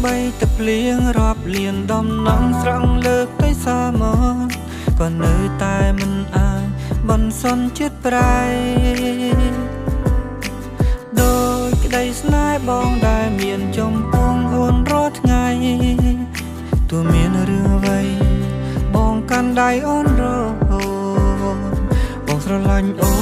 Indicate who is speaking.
Speaker 1: បីតែភ្លៀងរាប់លានដំណងស្រង់លើកទៅសាមកក៏នៅតែមិនអាចបន្សន់ជាតិប្រៃដោយក្តីស្នេហ៍បងដែលមានចំពោះអូនរាល់ថ្ងៃទោះមានរឿងអ្វីបងកាន់ដៃអូនរហូតបងស្រឡាញ់អូន។